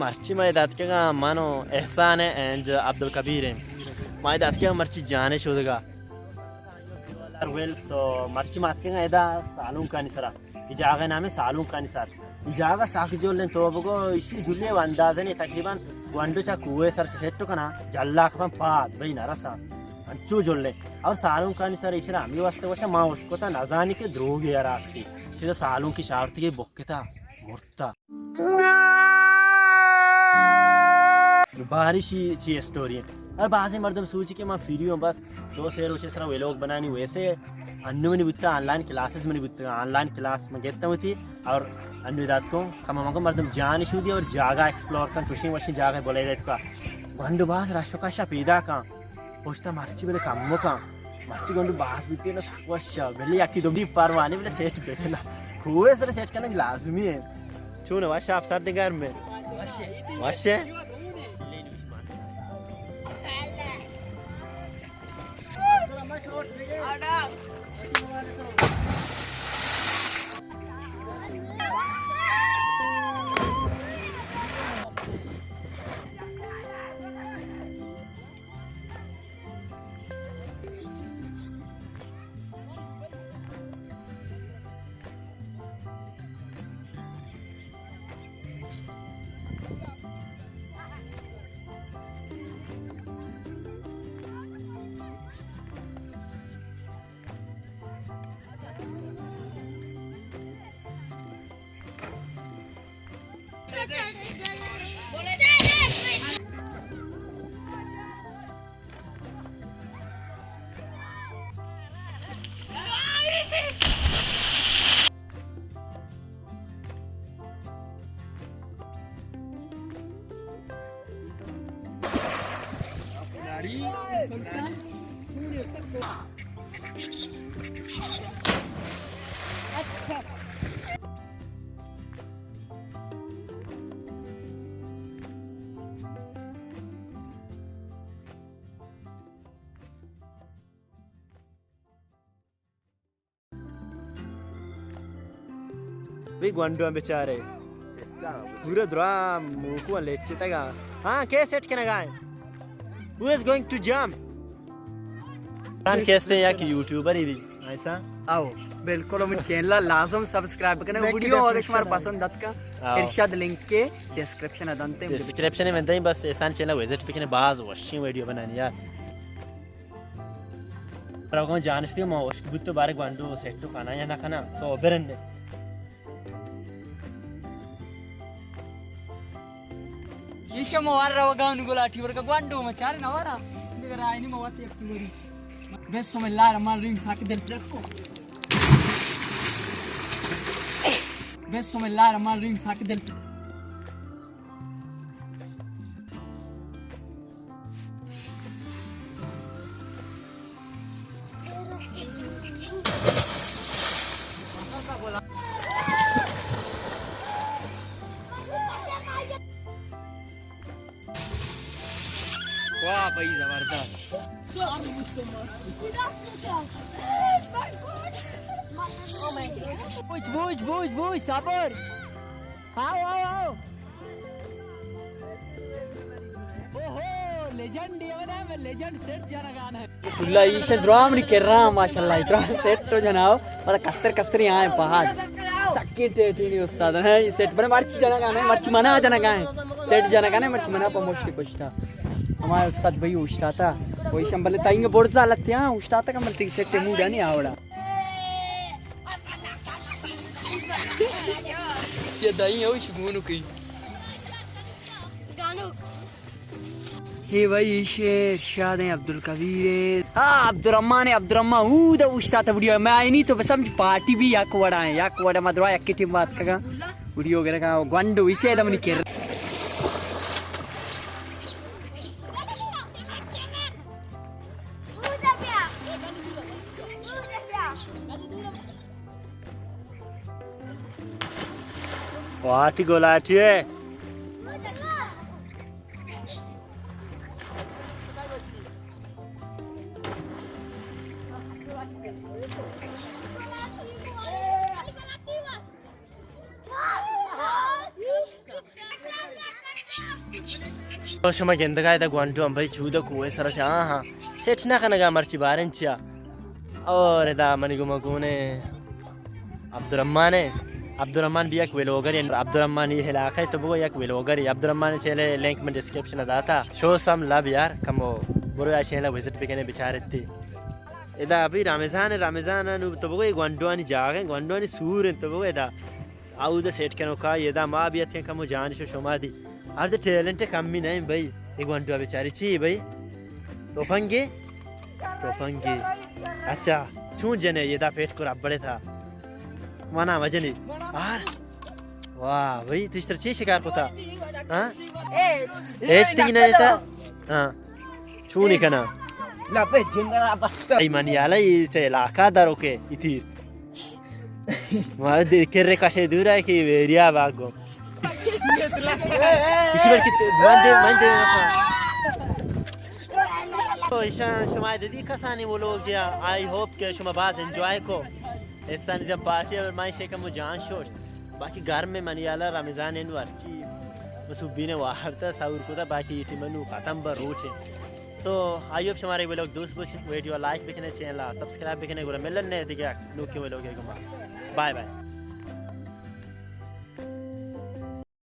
مرچی ما ادا اتکگاں، من و احسان ایں اینڈ عبدالکبیر ایں۔ ما ادا اتکگاں مرچی جانے شودگا۔ ویل سو مرچی ما اتکگاں ادا سالونکانی سرا۔ اے جاگہ نام ایں سالونکانی سر۔ اے جاگہ سک جلیں، تو بگو ایشی جلی و اندازہ نیں، تقریباً گونڈو چا کوہ سر چہ سیٹ کناں، جلا کپاں پاد بھئی نہ رساں۔ انچو جلیں۔ اور سالونکانی سر ایشرا ہمے واسطہ وشا ما اشکتا نزانی کہ دروگے یا راستی۔ چیزا سالونکی شارتگی بکتا مرتا۔ بارشی چی اسٹوری ایں۔ اور بعضی مردم سوچی کہ من فری اوں، بس دو سے روچے سرا ویلوگ بنانی۔ ویسے انو منی بوتا آن لائن کلاسز منی بوتا، آن لائن کلاس من گیتا ہوتی اور انو دات کو کم مگو مردم جان شودی اور جاگہ ایکسپلور کن، چوشیں وشیں جاگہ بولے دیت کا۔ گونڈو باز رش و کشا پیدا کن۔ پشتا مرچی بلے کم بکن۔ مرچی گونڈو باز بیتی نا سک وشا۔ بلے یکی دو بی پروانی بلے سیٹ بکنا۔ کوہ سر سیٹ کنگ لازمی ایں۔ چون وشا آپ سردیں گرم ایں؟ وش ایں؟ بھئی گونڈو ہم بیچارے۔ پورا درا موکو لیچتگا۔ ہاں، کے سیٹ کنگا ایں؟ Who is going to jump؟ تان کیستے یا کہ یوٹیوبر ہی بھی ایسا؟ آؤ، بالکل، ہم چینل لازم سبسکرائب کنے، ویڈیو اگر شمار پسند اتکا، آؤ۔ ارشاد لنک کے ڈسکرپشن ادنتے۔ ڈسکرپشن میں دیں، بس احسان چینل وزٹ بکنے، باز وشیں ویڈیو بنانی یار۔ روگاں جانشتی ما اشک بوت تو بارے گونڈو سیٹ تو کنا یا نہ کنا، سو برن دے۔ ایشا ما وار روگاں گلاٹی ورگا گونڈو ما چار نہ وارا۔ دیگر آئینی ما وات یک وری۔ بسم اللہ الرحمن الرحیم، ساک دل ترکو۔ بسم اللہ الرحمن الرحیم، ساک دل ترکو۔ واہ بھائی، زبردست۔ بوج، بوج، بوج، بوج، صبر۔ آؤ، آؤ، آؤ۔ اوہو، لیجنڈ، یہ بنا میں لیجنڈ سیٹ جنگان ہے۔ اللہ، یہ سے درامڑی کر رہا، ماشاءاللہ، درام سیٹ تو جناؤ، پتہ کستر کستر یہاں ہے پہاڑ۔ سکی ٹیٹی نہیں استاد، ہیں، یہ سیٹ بنے مرچی جنگان ہے، مرچی منا جنگان ہے، سیٹ جنگان ہے، مرچی منا پہ مشتی کشتا۔ ہمارے استاد بھائی اوشتاتا، کوئی شمبل تائیں برزا لتے ہیں، اوشتاتا کمبل تئی سیٹ موڈا نہیں آوڑا۔ یہ دائی ہے، وہ شگونو کئی۔ گانو۔ اے بھائی، ایشی ارشاد ایں، عبدالکبیر ایں۔ ہاں، عبدالرحمن ایں، عبدالرحمن اودا اوشتاتا ویڈیو۔ میں آئی نہیں تو بسمجھ پارٹی بھی یک وڑا ایں، یک وڑا ما درا یک ٹیم بات کگا۔ ویڈیو گرگا گونڈو ایشی دا منی کر۔ واتی گلاٹی ہے۔ تو شما گندگا ادا گونڈو ہم بھائی چودا کوہ سرا شا، ہاں ہاں، سیٹ نہ کنگا مرچی بارن چیا۔ اور ادا منی گما گونے عبدالرحمن ہے۔ عبدالرحمن بھی یک ویلوگر ہے۔ عبدالرحمن یہ علاقہ ہے تو وہ یک ویلوگر ہے۔ عبدالرحمن چینل لنک میں ڈسکرپشن داتا۔ شو سم لب یار، کمو برو یا چینل وزٹ بکنے بچارتے۔ ادا ابھی رمضان ہے، رمضان ہے، نو تو بگو یہ گونڈوانی جاگہ ہیں، گونڈوانی سور ہیں تو بگو ادا۔ آؤ دا سیٹ کنو کا، ادا ما بھی اتکیں کمو جان شو شما دی۔ ہر دے ٹیلنٹ کمی نہیں بھائی۔ یہ گونڈو بیچاری چی بھائی؟ توفنگے؟ توفنگے۔ اچھا، چون جنے ادا پیٹ کو ربڑے تھا۔ منا وجنی۔ آر۔ واہ بھائی، تو اس طرح چی شکار کو تھا؟ ہاں؟ ایش تھی نہیں تھا؟ ہاں۔ چونی کنا؟ نہ پہ جنگل آ بس۔ ای منی حالا یہ چه علاقہ دارو کے اتیر۔ ما دے کرے کشے دور ہے کہ ویریا باگو۔ اسی بلکہ من دے، من دے۔ تو ایشان شما دیدی کسانی ولوگ یا، آئی ہوپ کہ شما باز انجوائے کو۔ احسان جان پارٹی اور مائی شیکم جان شوشت۔ باقی گھر میں منی حالا رمضان انور کی مسوبین وارتا ساور کو دا، باقی یہ ٹیم نو ختم بر روچے۔ سو آئی ہوپ شمارے ویلوگ دوست بوشن، ویڈیو لائک بکنے، چینل سبسکرائب بکنے، گورا ملن نے دیگه نوکے ویلوگ گما۔ Bye bye.